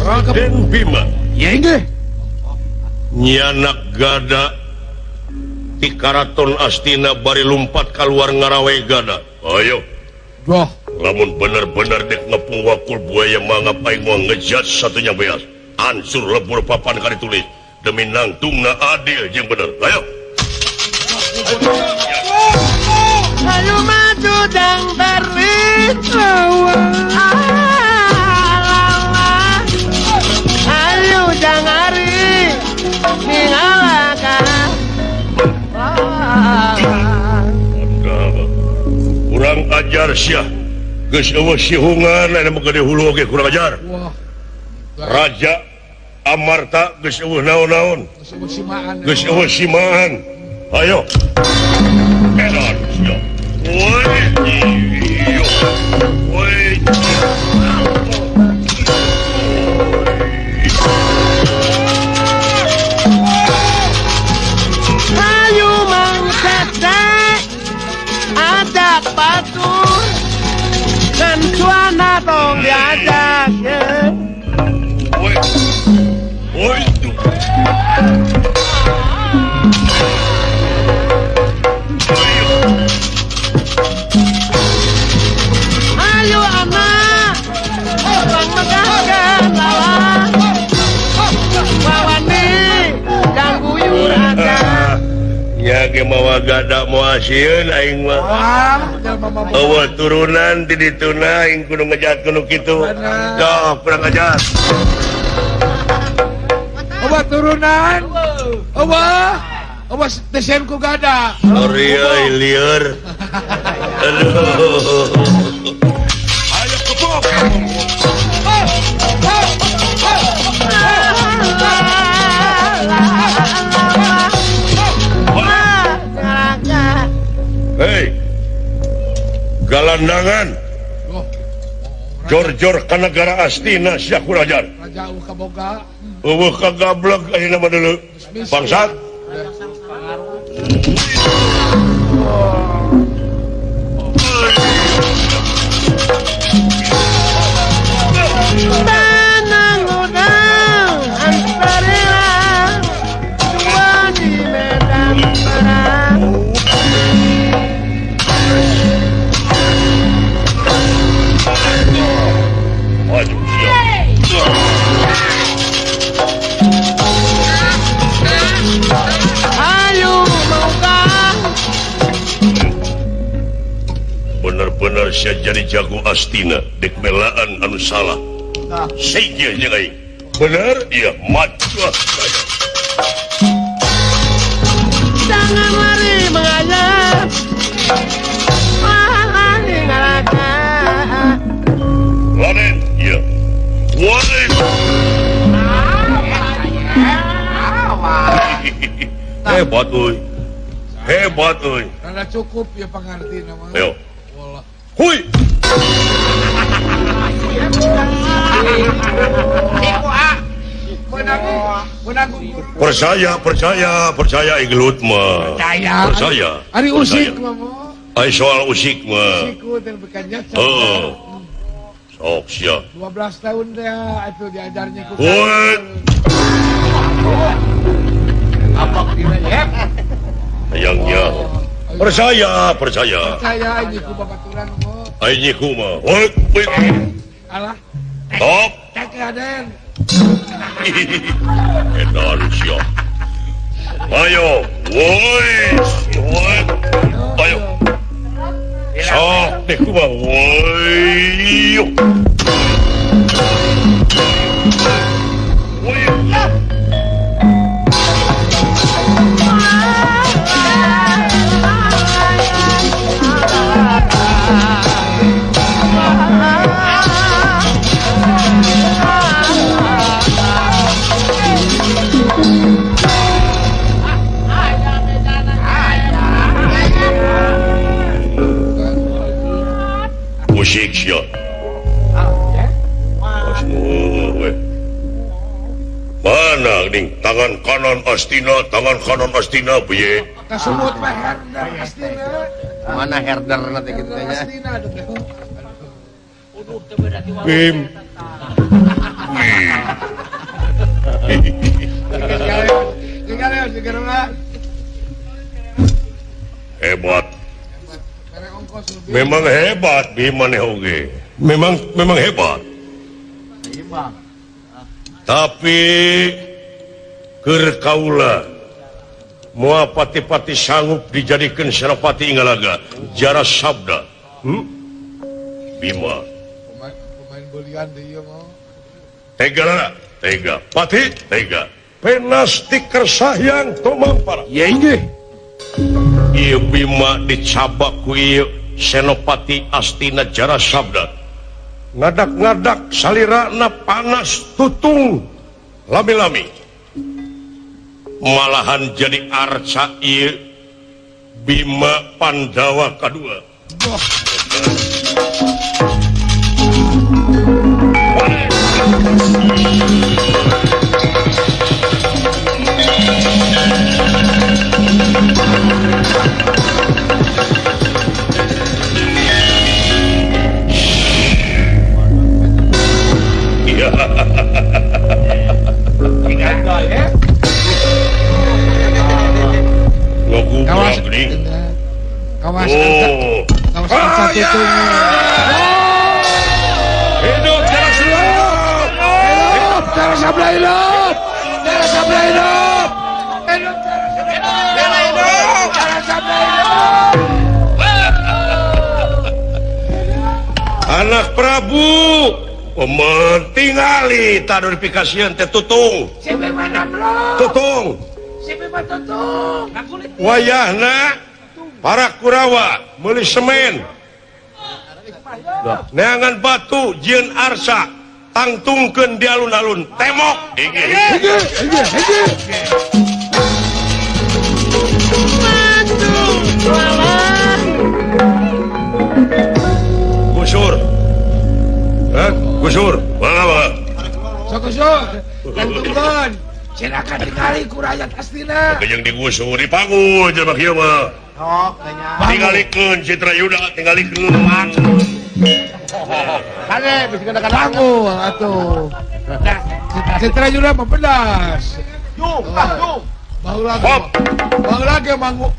Raden Bima nyanak gada di Karaton Astina bari lumpat keluar ngarawe gada. Ayo. Wah, lamun bener-bener dek ngepung wakul buaya mangap aing moal ngejat satunya beas. Hancur lebur papan kali tulis demi nangtungna adil jeung bener. Ayo. Ayo maju dang ayo dang ari ningalakan. Kurang ajar sia. Geus eueuh sihungan aya mah gede hulu oge kurang ajar. Raja Amarta geus eueuh naon-naon. Geus eueuh simaan. Ayo. Edan sia. Woi. Woi. Ayo mangkate ajak batur dan cuana tong diajak ya. Woi. Woi. Ayo anak orang megahkan lawan wawani yang guyur aja. Ya ge mawa gada moal sieun aing mah. Eueuh turunan di dituna aing kudu ngejat kudu kitu. Doh kurang ajar. Eueuh turunan. Eueuh. Eueuh desen ku gada. Sorry euy lieur. Aduh. Ayo kepok. Hei, galandangan, jor-jor ka negara Astina sia kurajar. Raja eueuh kaboga. Eueuh kagablek ayeuna mah deuleu. Bangsat. Tanang udang antarila dua di medan perang. Ayo maukah. Bener-bener saya jadi jago Astina dek melaan anu salah. Saya jeung aing. Bener iya maju saya. Jangan lari mengayap. Lari ngalaka. Raden, iya. Woi. Hebat euy. Hebat euy. Rada cukup ya pangartina mah. Ayo. Hui. Percaya, percaya, percaya iglut mah. Percaya. Percaya. Ari usik mah. Ai soal usik mah. Heeh. Sok sia. 12 tahun teh atuh diajarnya ku. Apa dina ya? Hayangnya. Percaya, percaya. Percaya ini ku babaturan mah. Ai ku mah. Woi. Alah. Top. Cek Raden. Edan sia. Ayo, woi, woi. Ayo. Sok deh ku mah. Woi. Woi. Musik sia. Mana ning tangan kanan Astina, tangan kanan Astina piye? Kasumut leher Astina. Mana herder nanti kitu nya. Bim. Hebat. Memang hebat Bima maneh oge. Memang hebat. Tapi keur kaula moal pati-pati sanggup dijadikeun Senopati Ingalaga jara sabda. Bima. Pemain bolian deui ieu mah. Tega, tega. Pati, tega. Penas tiker sahyang tumampara. Ye inggih. Ieu Bima dicabak ku ieu Senopati Astina Jara Sabda. Ngadak-ngadak salirana panas tutung lami-lami. Malahan jadi arca ieu Bima Pandawa kadua. Kawas kawas hidup Jara Sulap, hidup Jara Sabda, hidup Jara Sabda, hidup, hidup Jara Sabda, hidup. Anak Prabu tingali tadurifikasian teh tutung. Tutung. Wayahna para Kurawa meuli semen. Neangan batu jieun arsa tangtungkeun di alun-alun temok. Gusur. Gusur, mangga mangga. Sok gusur, tangtungkeun. Silakan digali ku rakyat Astina. Jeung digusur dipanggul jelema kieu mah. Sok nya. Tingalikeun Citra Yuda, tingalikeun. Kade bisi kana panggul atuh. Citra Yuda mah pedas. Jung, ah jung. Baheula. Baheula ge manggu.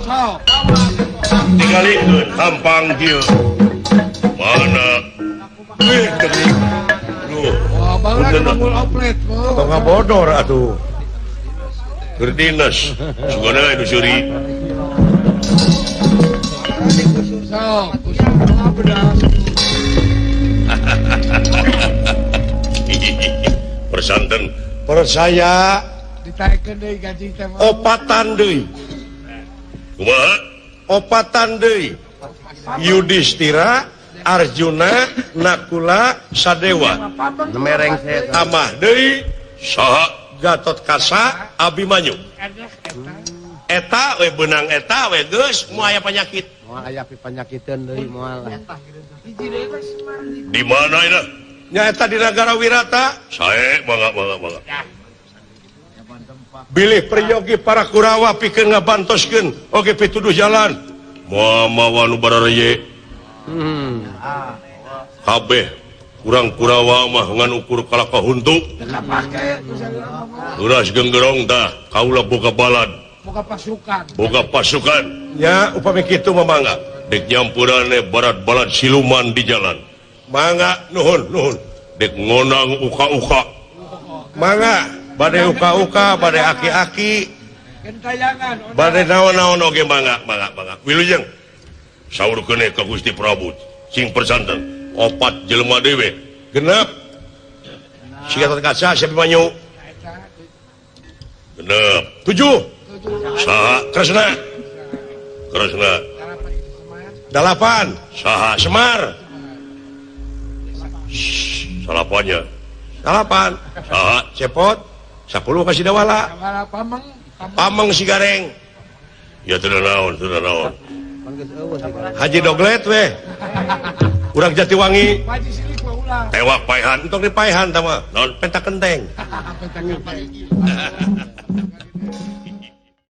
Sok. Tingalikeun hampang kieu. Mana? Wih, duh. Wah, baheula ge manggul oplet. Tong ngabodor atuh. Keur dinas, sugana nu seuri. Sok, usah pedas. Persanten percaya ditaekeun deui gaji teh mah. Opatan deui. Kumaha? Opatan deui. Yudhistira, Arjuna, Nakula, Sadewa. Tambah deui saha? Gatot Kaca, Abimanyu. Eta we beunang eta we geus moal aya penyakit. Moal aya panyakiteun deui moal. Di mana eta? Nya eta di nagara Wirata. Sae mangga mangga mangga. Bilih peryogi para Kurawa pikeun ngabantoskeun oge pituduh jalan. Moal mawa nu barareye. Kabeh kurang Kurawa mah ngan ukur kalaka huntu. Uras genggerong tah kaula boga balad. Boga pasukan. Boga pasukan. Nya upami kitu mah mangga. Dek nyampurane barat-balad siluman di jalan. Mangga nuhun nuhun. Dek ngonang uka-uka. Mangga bade uka-uka, bade aki-aki. Bade naon-naon oge mangga mangga mangga. Wilujeng. Saur keuneh ka Gusti Prabu sing persanten. Opat jelema dewe genep si Gatot Kaca si Abimanyu genep 7 saha Kresna Kresna 8 saha Semar salapannya 8 saha Cepot 10 kasih Dawala Pameng si Gareng ya teu naon teu naon Haji Doglet weh urang Jatiwangi tewak paehan entong di paehan tah mah naon penta kenteng.